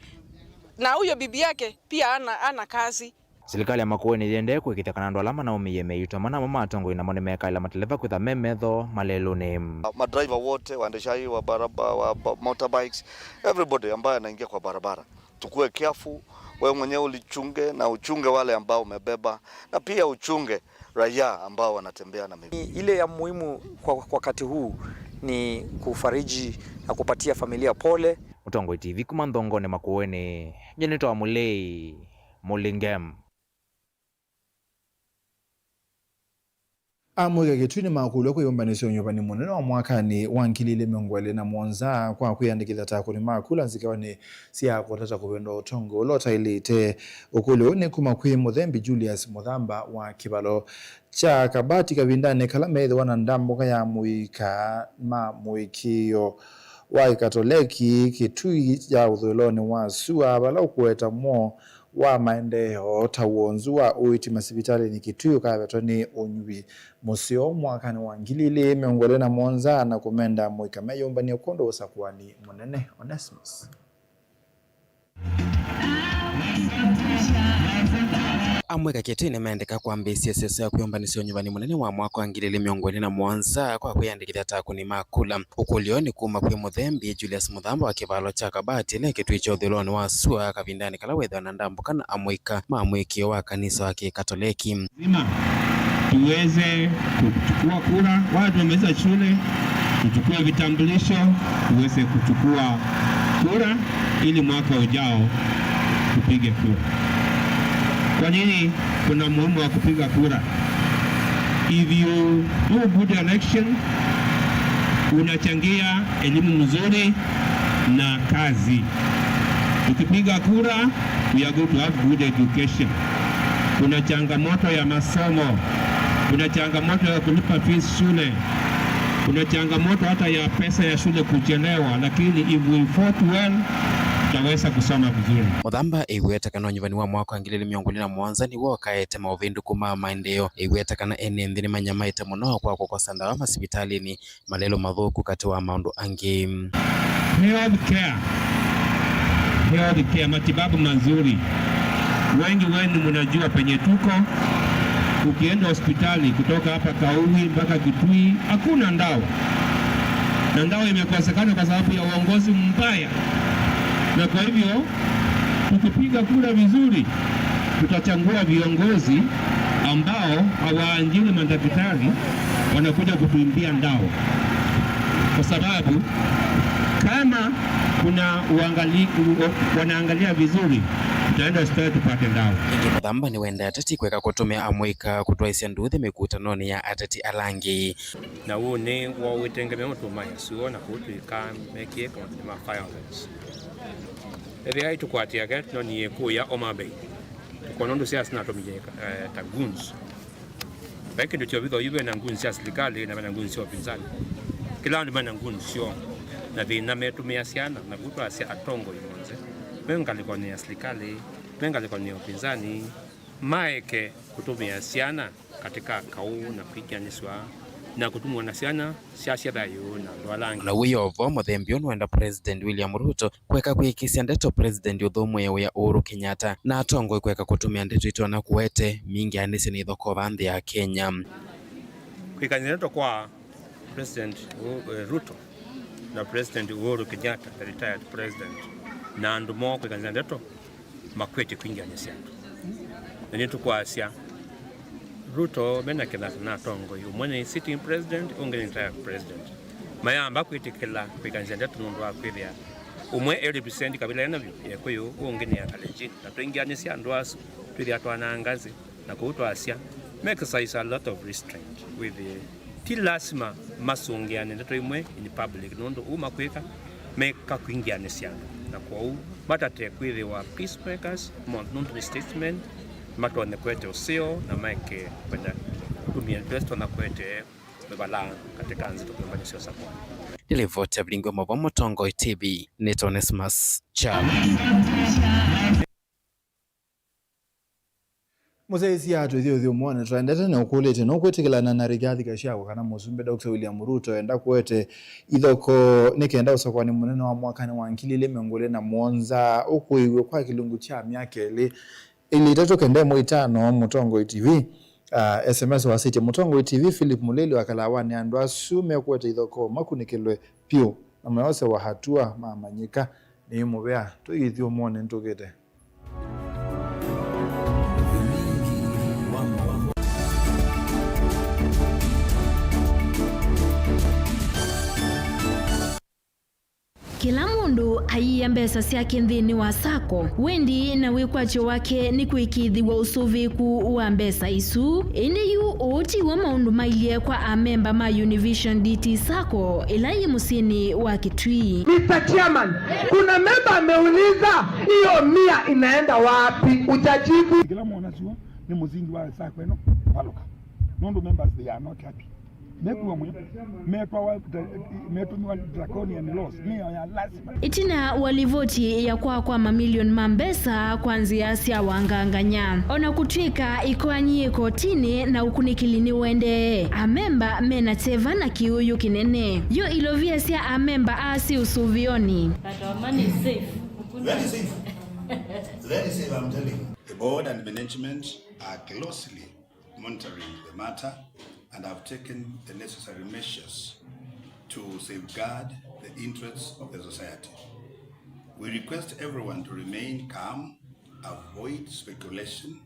Na huyo bibi yake pia ana, ana kazi. Silikalĩ ya Makueni yĩendee kũĩkĩĩthya kana andũ ala manaũmĩie mĩito manamo ma atongoi namo nĩmekaĩla mateleva kwĩthwa me metho malelũnĩ. Madriver wote, waendeshaji wa baraba-, wa ba-, motorbikes, everybody ambaye anaingia kwa barabara, tukue careful, wewe mwenyewe ulichunge na uchunge wale ambao umebeba, na pia uchunge raia ambao wanatembea na miguu. Ile ya muhimu kwa wakati huu ni kufariji na kupatia familia pole. Mũtongoi T V kuma Nthongoni Makueni, nyie nĩtawa Mũlei Mũlinge. Amũika Kĩtui nĩmakũlw'a kwĩyũmbanĩsya ũnyuvani mũnene wa mwakanĩ wa ngili ilĩ mĩongo ĩlĩ na mũonza kwa kwĩyandĩkĩthya ta akũni ma kula nzikaonĩ sya kũtata kũvĩndũa ũtongoi ũla ũtaĩlĩte. Ũkũlyo ũũ nĩ kuma kwĩ mũthembi Julius Mũthamba wa kĩvalo kya Kabati kavindanĩ kala meethĩwa na ndambũka ya mũika ma mũĩkĩĩo wa Kĩkatoleki Kĩtui ya ũthũĩlonĩ wa sua, vala ũkũweta mwo wa maendeeo ta wonzu wa ũiiti masivitalĩnĩ Kĩtui ũkavetwa nĩ ũnyuvi mũseo mwakanĩ wa ngili ilĩ mĩongo ĩlĩ na mũonza, na kũmenda mũika meyũmbany'e kwondũ wa ũsakũani mũnene. Onesmus. Amũika Kĩtui nĩmendeka kwambĩĩsya siasa ya kwĩyũmbanĩsya ũnyuvani mũnene wa mwaka wa ngili ilĩ mĩongo ĩlĩ na mũonza kwa kwĩyandĩkĩthya ta akũni ma kula. Ũkũlyo nĩ kuma kwĩ mũthembi Julius Mũthamba wa kĩvalo kya Kabati, ĩla Kĩtui kya ũthũĩlonĩ wa sua, kavindanĩ kala wethĩwa na ndambũka na amũika ma mũĩkĩĩo wa kanisa wa Kĩkatoleki. Lazima tuweze kuchukua kura, wale tumemaliza shule, tuchukue vitambulisho, tuweze kuchukua kura ili mwaka ujao tupige kura. Kwa nini kuna muhimu wa kupiga kura? If you do good election, unachangia elimu mzuri na kazi. Ukipiga kura, we are going to have good education. Kuna changamoto ya masomo, kuna changamoto ya kulipa fees shule, kuna changamoto hata ya pesa ya shule kuchelewa, lakini if we vote well, tutaweza kusoma vizuri. Mũthamba ĩweta kana ũnyuvani wa mwaka wa ngili ilĩ mĩongo ĩlĩ na mũonza nĩw'o ũkaete maũvĩndũku ma maendeeo. Ĩweta kana ene nthĩ nĩmanyamaĩte mũno kwa kũkosa ndawa masivitalĩnĩ, malelũ mathũku, katĩ wa maũndũ angĩ. Health care. Health care, matibabu mazuri. Wengi wenu mnajua penye tuko. Ukienda hospitali kutoka hapa Kaui mpaka Kitui, hakuna ndawa. Na ndawa imekosekana kwa sababu ya uongozi mbaya. Na kwa hivyo, tukipiga kura vizuri, tutachagua viongozi ambao hawaajiri madaktari wanakuja kutuimbia ndawa, kwa sababu kama kuna uangali-, u-, wanaangalia vizuri, tutaenda hospitali tupate ndawa. Ĩngĩ Mũthamba nĩwenda ateti kwĩka kũtũmĩa amũika kũtwaĩsya nduuthĩ mĩkutanonĩ ya ateti ala angĩ. Na ũũ nĩ woo wĩtengemea ũtũmaĩa syũa na kũu twĩkaa mekĩĩka mathĩna ma fireworks. Ethĩai tũkwatĩaa kĩla tũnonie kũya Homa Bay, tũkona ũndũ siasa sinatũmie, eh, ta goons. Vai kĩndũ kyovitha yu vena goons sya silikalĩ na vena goons sya ũpinzani. Kĩla andũ mena goons syoo na thĩna metũmĩa syana, na kũu twasya atongoi onthe me ngalĩkonĩ ya silikalĩ, me ngalĩkonĩ ya ũpinzani, maeke kũtũmĩa syana katika kaũ na kwĩkĩanĩsw'a na kũtumwa na syana syasya thayũ na andũ ala angĩ. Na wĩ o vo, mũthembi ũũ nĩwenda President William Ruto kweka kwĩkĩsya ndeto President ũthũmũe wĩa Uhuru Kenyatta na atongoi kweka kũtũmĩa ndeto itonya kũete mingĩanĩsye na ithokova nthĩ ya Kenya. Kwĩkanĩsya ndeto kwa President Ru-, eh, Ruto na President Uhuru Kenyatta, the retired president, na andũ moo kwĩkanĩsya ndeto makwete kwingĩanĩsya andũ. Na nĩtũkwasya, Ruto mena kĩthata na atongoi, ũmwe nĩ sitting president, ũngĩ nĩ retired president. Mayamba kwĩtĩkĩla kwĩkanĩsya ndeto nũndũ wa kwĩthĩa ũmwe e represent kabila ĩna vyũ ya Kikuyu, ũngĩ nĩ ya Kalenjin. Na tũingĩanĩsya andũ asu, twĩthĩa twananga nzĩ. Na kũu twasya, me exercise a lot of restraint with the, ti lasima masũngĩane ndeto imwe in public, nũndũ ũu makwĩka meka kwingĩanĩsya andũ, na kwoou matate kwĩthĩwa peacemakers, mo-, nũndũ nĩ statesmen, matonye kwete ũseo na maeke kwenda kũtũmĩa ndeto sitonya kwete mĩvalaa katika nzĩ tũkĩũmbanĩsya ũsakũani. Nĩ livoti ya Vilingi wa Mavoo Mũtongoi T V, nĩtawa Onesmus Kyalo. Mũsyaĩĩsya atwĩthya ũthyũmũonĩ twaendete nĩ ũkũlĩtye, nũkwĩtĩkĩlana na Rigathi Gachagua kana Mũsumbĩ Doctor William Ruto enda kũete ithokoo nĩ kenda ũsakũani mũnene wa mwakanĩ wa ngili ilĩ mĩongo ĩlĩ na mũonza ũkũĩw'e kwa kĩlungu kya myaka ĩlĩ? Ilĩ itatũ kenda ĩmwe itano, Mũtongoi T V. Ah, S M S wasĩtye, Mũtongoi T V Philip Mũlili wa Kalawanĩ, andũ asu mekũete ithokoo makunĩkĩlwe vyũ na meosewa hatua mamanyĩka. Nĩ mũvea tũithi ũmwone nĩtũkĩte. Kĩla mũndũ aiĩa mbesa syake nthĩnĩ wa sacco. Wendi na wĩkwatyo wake nĩ kũĩkĩĩthĩw'a ũsũvĩĩku wa mbesa isu. Ĩndĩ yu ũũ tiw'o maũndũ mailye kwa amemba ma Univision D T Sacco ĩla yĩ mũsyĩnĩ wa Kitui. Mister Chairman, kuna member ameuliza, hiyo mia inaenda wapi? Utajibu. Kĩla mwona sua nĩ mũsingi wa sacco ĩno kwaluka. Nũndũ members, they are not happy. Mekuwa mwe, metwawa, metũmĩwa draconian laws, mĩao ya lazima. Ĩtina wa livoti ya kwaa kwa mamilioni ma mbesa kwa nzĩa sya wangangany'a, o na kũtw'ĩka ĩkoani yĩ kotinĩ na ũkunĩkĩli nĩũendee, amemba mena kyeva na kĩũyũ kĩnene. Yu ilovia sya amemba aa syĩ ũsũvĩonĩ. But our money is safe. Very safe. Very safe, I'm telling you. The board and management are closely monitoring the matter and have taken the necessary measures to safeguard the interests of the society. We request everyone to remain calm, avoid speculation,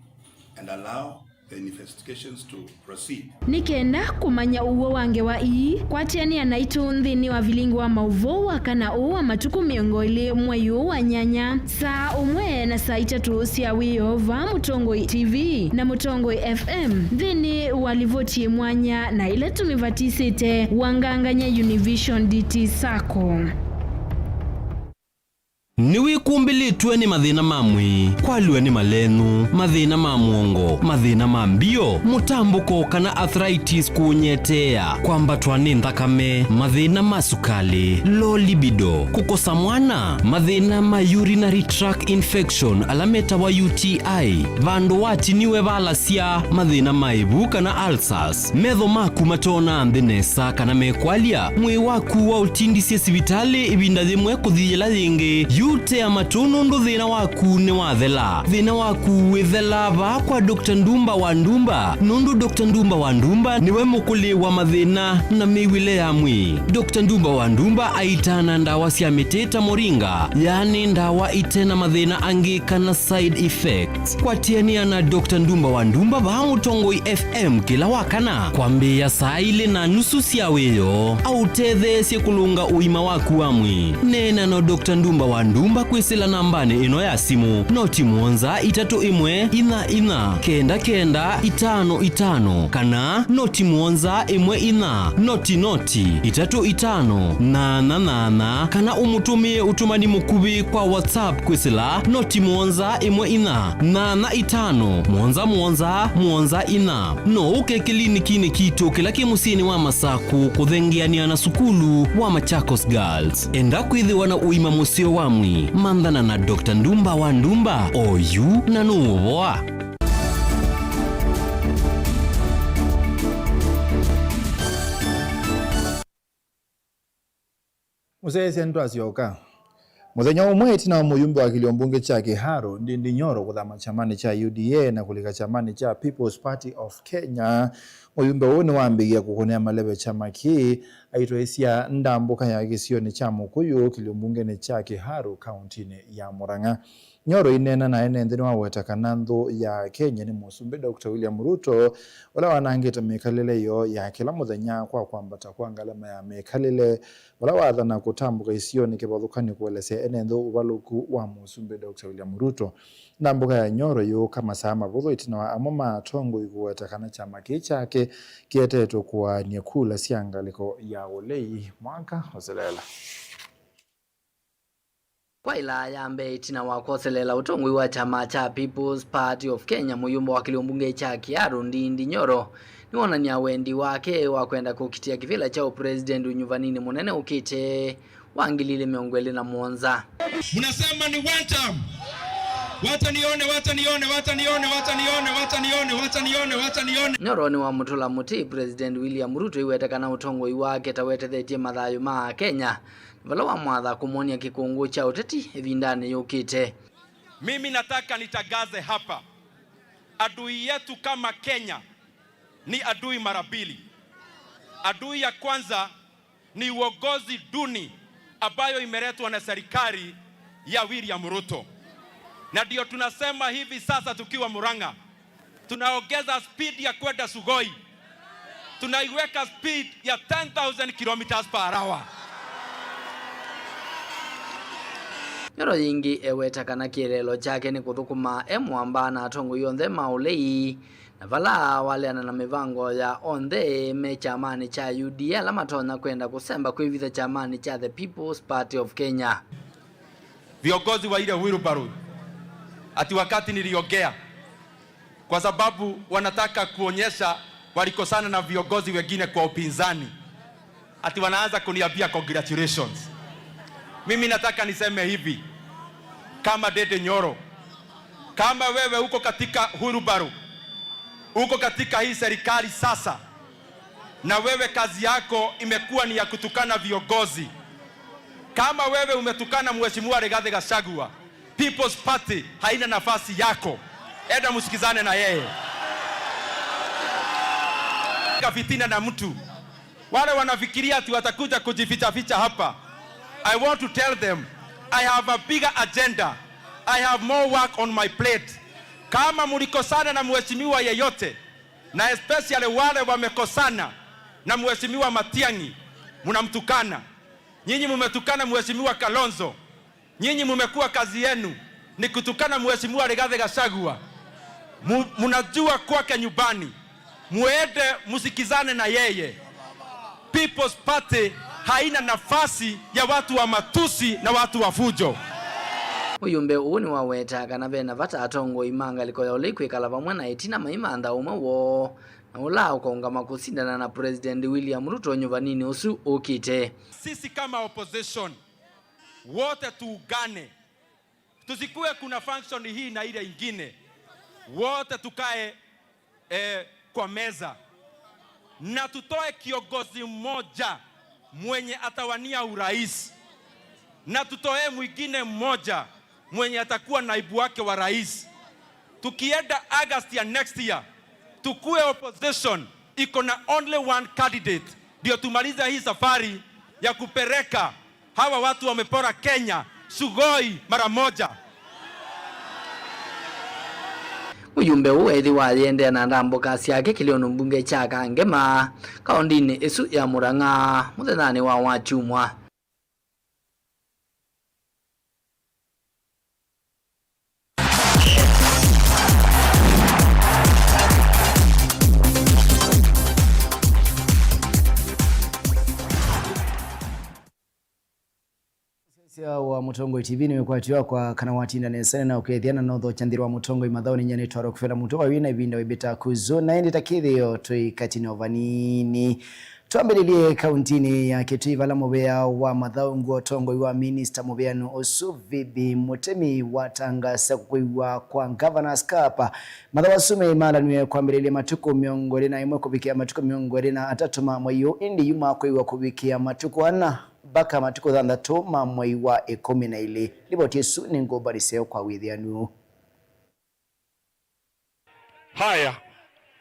and allow the investigations to proceed. Nĩ kenda kũmanya ũw'o wa ngewa ii, kwatĩanĩa naitũ nthĩnĩ wa vilingi wa maũvoo wa kana ũũ wa matukũ mĩongo ĩlĩ mwei ũũ wa nyanya, saa ũmwe na saa itatũ sya wĩoo vaa Mũtongoi T V na Mũtongoi F M, nthĩnĩ wa livoti yĩ mwanya na ĩla tũmĩvatisĩte wangangany'a Univision D T Sacco. Nĩwĩkumbĩlĩtw'e nĩ mathĩna ma mwĩĩ, kwalw'a nĩ malenũ, mathĩna ma mũongo, mathĩna ma mbio, mũtambũko kana arthritis kũũnyeteea, kwambatwa nĩ nthakame, mathĩna ma sukalĩ, low libido, kũkosa mwana, mathĩna ma urinary tract infection ala metawa U T I, vandũ watiniwe valasya, mathĩna ma ĩvu kana ulcers, metho maku matoonaa nthĩ nesa kana mekwalya, mwĩĩ waku waũtindisye sivitalĩ ĩvinda yĩmwe kũthi yĩla yĩngĩ, yu tea matũ nũndũ thĩna waku nĩwathela. Thĩna waku wĩthela vaa kwa Doctor Ndumba wa Ndumba, nũndũ Doctor Ndumba wa Ndumba nĩwe mũkũlĩ wa mathĩna na mĩw'ĩle ya mwĩĩ. Doctor Ndumba wa Ndumba aitaana ndawa sya mĩtĩ ta moringa, yaani ndawa ite na mathĩna angĩ kana side effects. Kwatĩanĩa na Doctor Ndumba wa Ndumba vaa Mũtongoi F M kĩla wa kana kwambĩĩa saa ilĩ na nusu sya wĩoo, aũtetheesye kũlũnga ũima waku wa mwĩĩ. Neena na Doctor Ndumba wa Ndumba kwĩsĩla nambanĩ ĩno ya simũ, noti mũonza itatũ ĩmwe inya inya kenda kenda itano itano, kana noti mũonza ĩmwe inya noti noti itatũ itano nana nana, kana ũmũtũmĩe ũtũmani mũkuvĩ kwa WhatsApp kwĩsĩla noti mũonza ĩmwe inya nana itano mũonza mũonza mũonza inya. No ũke kĩlinikinĩ kitũ kĩla kĩ mũsyĩnĩ wa Masakũ kũthengeanĩa na sukulu wa Machakos Girls. Enda kwĩthĩwa na ũima mũseo wa mwĩĩ, manthana na Doctor Ndumba wa Ndumba oyu na nũũvoa. Mũsyaĩĩsya nĩtwasyoka. Mũthenya ũmwe ĩtina wa mũyumbe wa kĩlio mbunge kya Kiharu, Ndindi Nyoro, kũthama kyamanĩ kya U D A na kũlika kyamanĩ kya People's Party of Kenya, mũyumbe ũũ nĩwambĩĩie kũkũnĩa maleve kyama kĩĩ, aitwaĩsya ndambũka ya kĩsionĩ kya Mũkũyũ kĩlio mbungenĩ kya Kiharu, kauntinĩ ya Murang'a. Nyoro aineena na ene nthĩ nĩwaweta kana nthũ ya Kenya nĩ Mũsumbĩ Doctor William Ruto, ũla wanangĩte mĩkalĩle yoo ya kĩla mũthenya kwa kwambata kwa ngalama ya mĩkalĩle, vala waathana kũtambũka isionĩ kĩvathũkany'o kũelesya ene nthĩ ũvalũku wa Mũsumbĩ Doctor William Ruto. Ndambũka ya Nyoro yũũka masaa mavũthũ ĩtina wa amwe ma atongoi kũweta kana kyama kĩĩ kyake kĩetetwe kũaany'a kula sya ngalĩko ya ũlei mwaka ũseleela. Kwa ĩlaa ya mbee ĩtina wa kwoseleela ũtongoi wa kyama kya People's Party of Kenya, mũyumbe wa kĩlio mbunge kya Kiharu, Ndindi Nyoro, nĩwonany'a wendi wake wa kwenda kũkitĩa kĩvĩla kya ũpresident ũnyuvaninĩ mũnene ũkĩte wa ngili ilĩ mĩongo ĩlĩ na mũonza. Mnasema ni one term. Wacha nione, wacha nione, wacha nione, wacha nione, wacha nione, wacha nione, wacha nione. Nyoro nĩwamũtũla mũtĩ President William Ruto aiweta kana ũtongoi wake ta wetethetye mathayũ ma Akenya, vala wamwatha kũmwony'a kĩkũngũ kya ũteti ĩvindanĩ yũkĩte. Mimi nataka nitangaze hapa, Adui yetu kama Kenya ni adui mara mbili. Adui ya kwanza ni uongozi duni ambayo imeletwa na serikali ya William Ruto. Na ndio tunasema hivi sasa tukiwa Murang'a, tunaongeza speed ya kwenda Sugoi. Tunaiweka speed ya ten thousand kilometers per hour. Nyoro yĩngĩ eweta kana kĩeleelo kyake nĩ kũthũkũma e mũamba na atongoi onthe ma ũlei, na vala waleana na mĩvango ya onthe me kyamanĩ kya U D A ala matonya kwenda kũsemba kwĩvitha kyamanĩ kya The People's Party of Kenya. Viongozi wa ile wheelbarrow, ati wakati niliongea, kwa sababu wanataka kuonyesha walikosana na viongozi wengine kwa upinzani, ati wanaanza kuniambia congratulations. Mimi nataka niseme hivi, kama Ndindi Nyoro, kama wewe uko katika wheelbarrow, uko katika hii serikali sasa, na wewe kazi yako imekuwa ni ya kutukana viongozi, kama wewe umetukana Mheshimiwa Rigathi Gachagua, People's Party haina nafasi yako. Enda msikizane na yeye. Ka fitina na mtu. Wale wanafikiria ati watakuja kujificha ficha hapa, I want to tell them, I have a bigger agenda. I have more work on my plate. Kama mlikosana na mheshimiwa yeyote, na especially wale wamekosana na Mheshimiwa Matiang'i, mnamtukana. Nyinyi mmetukana Mheshimiwa Kalonzo. Nyinyi mmekuwa kazi yenu ni kutukana Mheshimiwa Rigathi Gachagua. Mu-, mnajua kwake nyumbani. Muende msikizane na yeye. People's Party haina nafasi ya watu wa matusi na watu wa fujo. Mũyũmbe ũũ nĩwaweta kana ve na vata atongoi ma ngalĩko ya ũlei kwĩkala vamwe na ĩtina maimantha ũmwe woo, na ũla ũkaũngama kũsindana na President William Ruto nyuvaninĩ ũsu ũkĩte. Sisi kama opposition, wote tuungane. Tusikuwe kuna function hii na ile ingine. Wote tukae, eh, kwa meza. Na tutoe kiongozi mmoja mwenye atawania urais. Na tutoe mwingine mmoja mwenye atakuwa naibu wake wa rais. Tukienda August ya next year, tukue opposition iko na only one candidate, ndio tumalize hii safari ya kupeleka hawa watu wamepora Kenya sugoi mara moja. Mũyũmbe ũũ ethĩwa ayĩendeea na ndambũka syake kĩlĩonĩ mbunge kya Kangema, kaũndĩnĩ ĩsu ya Murang'a, mũthenyanĩ wa Wakyumwa. Sya wa Mũtongoi T V nĩwĩkwatyo wakwa kana watinda nesa na ũkethĩa na nothokya nthĩnĩ wa Mũtongoi mathaũnĩ. Nyie nĩtwa Rockefeller Mutua, wĩ na ĩvinda wĩmbĩta kũzũ na ĩndĩ ta kĩthĩo twĩ katĩnĩ o vanini. Twambĩlĩlye kauntinĩ ya Kitui vala mũvĩa wa mathaũ ngũa ũtongoi wa minista mũvĩanũ ũsu Phoebe Mũtemi watangasa kũkwĩw'a kwa Governors Cup. Mathaũ asu meĩmalanw'e kwambĩlĩlya matukũ mĩongo ĩlĩ na ĩmwe kũvikĩa matukũ mĩongo ĩlĩ na atatũ ma mwei ũũ, ĩndĩ yu makwĩw'a kũvikĩa matukũ ana mpaka matukũ thanthatũ ma mwei wa ĩkũmi na ĩlĩ. Livoti ĩsu nĩ ngũmbaniseo kwa wĩthĩanu. Haya.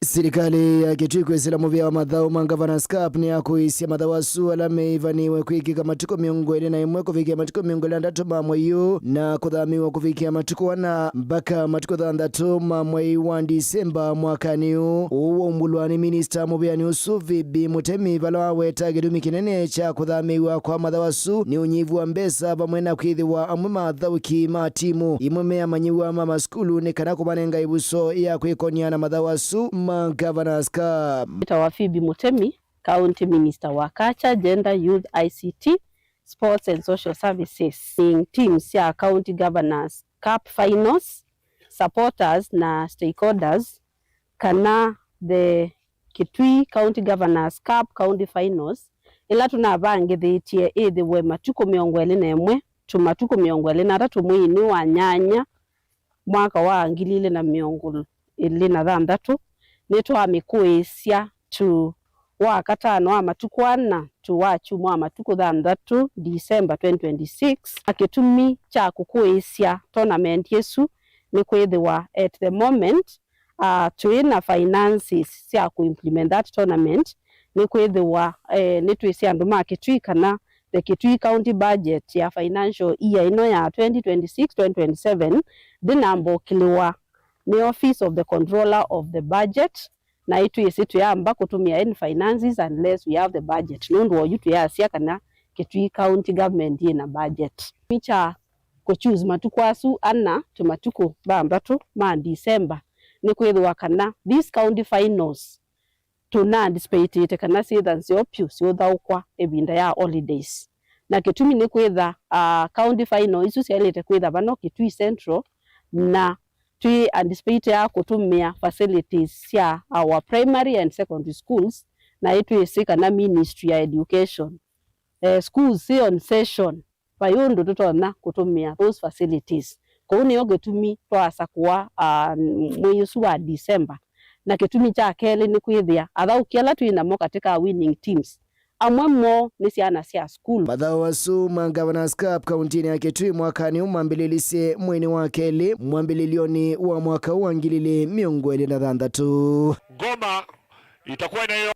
Silikalĩ ya Kitui kwĩsĩla mũvĩa wa mathaũ ma Governors Cup nĩyakũĩsya mathaũ asu ala meĩvanĩwe kwĩkĩka matukũ mĩongo ĩlĩ na ĩmwe kũvikĩa matukũ mĩongo ĩlĩ na atatũ ma mwei ũũ, na kũthamĩw'a kũvikĩa matukũ ana mpaka matukũ thanthatũ ma mwei wa Ndisemba mwakanĩ ũũ. Ũu waumbũlwa nĩ minista mũvĩanĩ ũsu Phoebe Mũtemi, vala waweta kĩtumi kĩnene kya kũthamĩw'a kwa mathaũ asu nĩ ũnyivu wa mbesa vamwe na kwĩthĩwa amwe ma athaũki ma timu imwe me amanyĩw'a ma masukulu nĩ kana kũmanenga ĩvuso ya kwĩkonia na mathaũ asu ma Governors Cup. Nĩtawa Phoebe Mũtemi, County Minister wa Culture, Gender, Youth, I C T, Sports and Social Services. Teams sya County Governors Cup Finals, supporters na stakeholders, kana the Kitui County Governors Cup County Finals, ĩla tũnavangĩthĩtye ĩthĩwe matukũ mĩongo ĩlĩ na ĩmwe tu matukũ mĩongo ĩlĩ na atatũ mweinĩ wa nyanya mwaka wa ngili ilĩ na mĩongo ĩlĩ na thanthatũ, nĩtwamĩkũĩsya tu wa katano wa matukũ ana tu wa kyumwa wa matukũ thanthatũ, December twenty twenty-six. Na kĩtumi kya kũkũĩsya tournament ĩsu nĩ kwĩthĩwa at the moment uh, twĩ na finances sya kũ implement that tournament, nĩ kwĩthĩwa, eh, nĩ twĩsĩ andũ ma Kitui kana the Kitui County budget ya financial year ĩno ya twenty twenty-six twenty twenty-seven ndĩnambokĩlĩwa nĩ Office of the Controller of the Budget, na ĩtwĩsĩ tũyamba kũtũmĩa any finances unless we have the budget. Nũndũ wa ũyu twĩasya kana Kitui County Government yĩ na budget. Nĩ kya kũ choose matukũ asu ana, tũmatukũ thanthatũ ma December, nĩ kwĩthĩwa kana these county finals tũna anticipatĩte kana syĩtha nzeo pyũ syũthaũkwa ĩvinda ya holidays. Na kĩtumi nĩ kwĩtha, ah, county final isu syaĩlĩte kwĩtha vano Kitui Central, na twĩ anticipate ya kũtũmĩa facilities sya our primary and secondary schools, na ĩtwĩsĩ kana Ministry ya Education, eh, schools syĩ on session, vai ũndũ tũtonya kũtũmĩa those facilities. Kwoou nĩyo kĩtumi twaasakũa, ah, mwei ũsu wa December. Na kĩtumi kya kelĩ nĩ kwĩthĩa athaũki ala twĩ namo katika winning teams, amwe moo nĩ syana sya sukulu. Mathaũ asu ma Governors Cup kauntinĩ ya Kitui mwakanĩ ũũ mambĩlĩlisye mweinĩ wa kelĩ mwambĩlĩlyonĩ wa mwaka ũũ wa ngili ilĩ mĩongo ĩlĩ na thanthatũ. Ngoma itakuwa inayo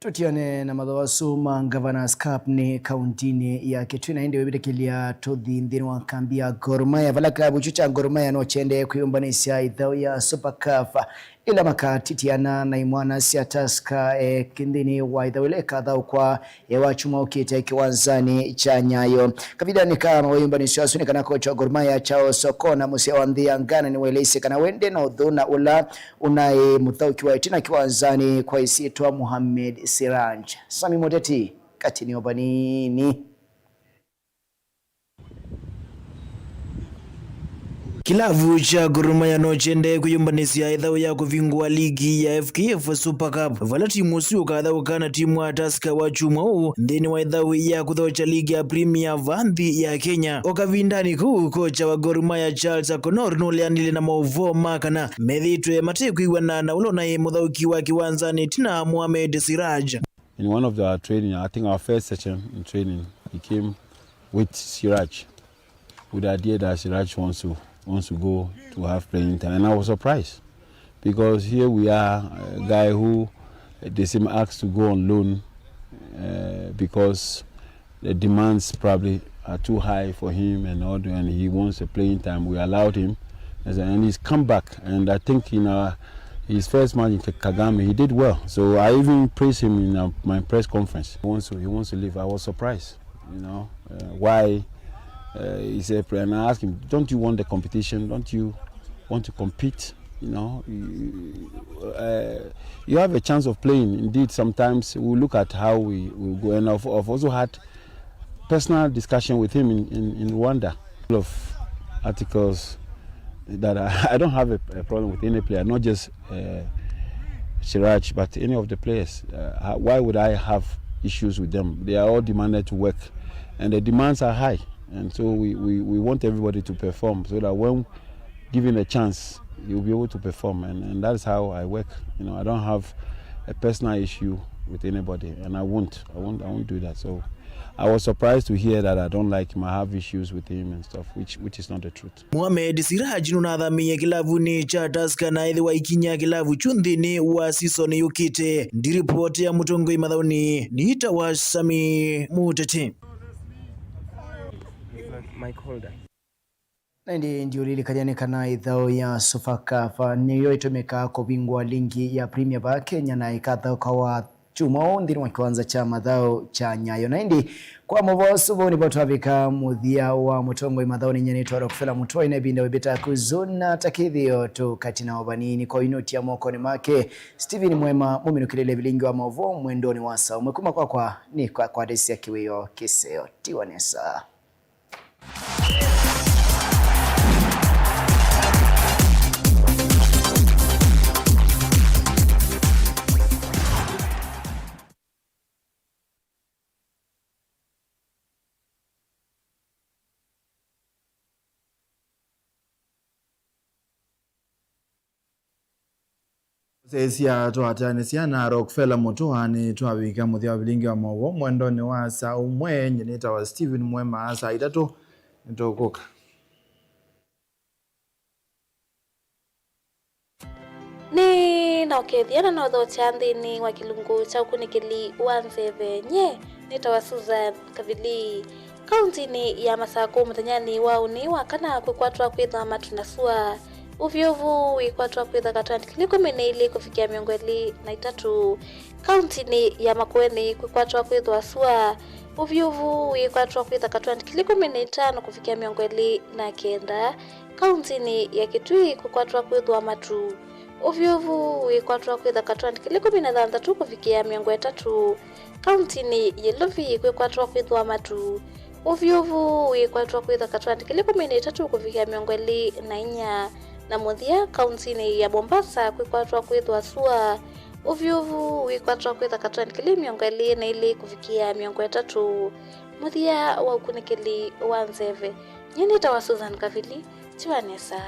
Tũtiane na mathaũ asu ma Governors Cup nĩ kauntinĩ ya Kitui, na ĩndĩ wĩvĩtĩkĩlya tũthi nthĩnĩ wa kambi ya Gor Mahia, vala kĩlavu kyu kya Gor Mahia no kyendee kwĩyũmbanĩsya ĩthaũ ya Super Cup, ĩla makatitiana na imwana sya Tusker, eh, nthĩnĩ wa ĩthaũ ĩla ĩkathaũkwa, eh, wakyumwa ũkĩte kĩwanzanĩ kya Nyayo. Kavindanĩ ka mawĩyũmbanĩsyo asu nĩ kana kocha wa Gor Mahia Charles Okona, mũseo wa nthĩ ya Ghana, nĩwaeleisye kana we nde na ũthũ na ũla ũnaĩ mũthaũki wa ĩtina kĩwanzanĩ kwa ĩsyĩtwa Mohamed Siraj. Sami Mũteti, Katini o Vanini. Kĩlavu kya Gor Mahia no kyendee kwĩyũmbanĩsya ĩthaũ ya kũvingũa ligi ya F K F Super Cup, vala timu ũsu ũkathaũka na timu wa Tusker wakyumwa ũũ nthĩnĩ wa ĩthaũ ya kũthokya ligi ya Premier va nthĩ ya Kenya. O kavindanĩ kau, kocha wa Gor Mahia Charles Akonor nũleanile na maũvoo ma kana methĩĩtwe matekwĩw'ana na ũla ũnaĩ mũthaũki wa kĩwanzanĩ ĩtina Mohamed Siraj. In one of our training, I think our first session in training, he came with Siraj, with the idea that Siraj wants to, wants to go to have playing time, and I was surprised. Because here we are, a guy who, uh, they seem asked to go on loan, uh, because the demands probably are too high for him and all, and he wants a playing time. We allowed him, and he's come back. And I think in our, his first match in Kagame, he did well. So I even praised him in, uh, my press conference. He wants to, he wants to leave. I was surprised, you know, uh, why, uh, he's a player. And I asked him, "Don't you want the competition? Don't you want to compete?" You know, you, uh, you have a chance of playing. Indeed, sometimes we look at how we, we go, and I've, I've also had personal discussion with him in, in, in Rwanda. Of articles that I, I don't have a, a problem with any player, not just, uh, Siraj, but any of the players. Uh, how, why would I have issues with them? They are all demanded to work, and the demands are high, and so we, we, we want everybody to perform so that when given a chance, you'll be able to perform, and, and that's how I work. You know, I don't have a personal issue with anybody, and I won't, I won't, I won't do that. So I was surprised to hear that I don't like him, I have issues with him and stuff, which, which is not the truth. Mohamed Siraj nũnathamĩie kĩlavunĩ kya Tusker na ethĩwa ikinya kĩlavu kyu nthĩnĩ wa season yũkĩte. Ndiripoti ya Mũtongoi Mathaũnĩ, nĩtawa Sami Mũteti. Mic holder. Na ĩndĩ ndiũlilikany'a nĩ kana ĩthaũ ya Super Cup nĩyo ĩtũmĩkaa kũvingũa ligi ya Premier va Kenya na ĩkathaũka wakyumwa ũũ nthĩnĩ wa kĩwanza kya mathaũ kya Nyayo. Na ĩndĩ kwa mũvoo ũsu, vau nĩvo twavika mũthya wa Mũtongoi Mathaũnĩ. Nyie nĩtawa Rockefeller Mũtũa, ĩna ĩvinda wĩvĩta kũzũna ta kĩthĩo tũkatina o vanini. Kwa yu nũtia mokonĩ make Stephen Mwema, mũminũkĩlĩle vilingi wa maũvoo mwendonĩ wa saa ũmwe. Kuma kwakwa nĩ kwakwatĩsya kĩwĩo kĩseo. Tiwa nesa. Sesya twatanĩsya na Rockefeller Mũtũa, nĩtwavika mũthya wa vilingi wa maũvoo mwendonĩ wa saa ũmwe. Nyie nĩtawa Stephen Mwema. Saa itatũ nĩtũkũka. Nĩ na ũkethya na nothokya nthĩnĩ wa kĩlungu kya ũkunĩkĩli wa nzeve. Nye nĩtawa Susan Kavili. Kauntinĩ ya Masakũ, mũthenyanĩ wa ũnĩ wa kana kwĩkwatwa kwĩthwa matu na sua. Ũvyũvu wĩkwatwa kwĩthwa katwani kĩlĩ kũmi na ilĩ kũvikĩa mĩongo ĩlĩ na itatũ. Kauntinĩ ya Makueni kwĩkwatwa kwĩthwa sua. Ũvyũvu wĩkwatwa kwĩthwa katwani kĩlĩ kũmi na itano kũvikĩa mĩongo ĩlĩ na kenda. Kauntinĩ ya Kitui kwĩkwatwa kwĩthwa matu. Ũvyũvu wĩkwatwa kwĩthwa katwani kĩlĩ kũmi na thanthatũ kũvikĩa mĩongo ĩtatũ. Kauntinĩ ya Ilovi kwĩkwatwa kwĩthwa matu. Ũvyũvu wĩkwatwa kwĩthwa katwani kĩlĩ kũmi na itatũ kũvikĩa mĩongo ĩlĩ na inya. Na mũthya, kauntinĩ ya Mombasa kwĩkwatwa kwĩthwa sua. Ũvyũvu wĩkwatwa kwĩthwa katwani kĩlĩ mĩongo ĩlĩ na ilĩ kũvikĩa mĩongo ĩtatũ. Mũthya wa ũkunĩkĩli wa nzeve. Nyie nĩtawa Susan Kavili. Tiwa nesa.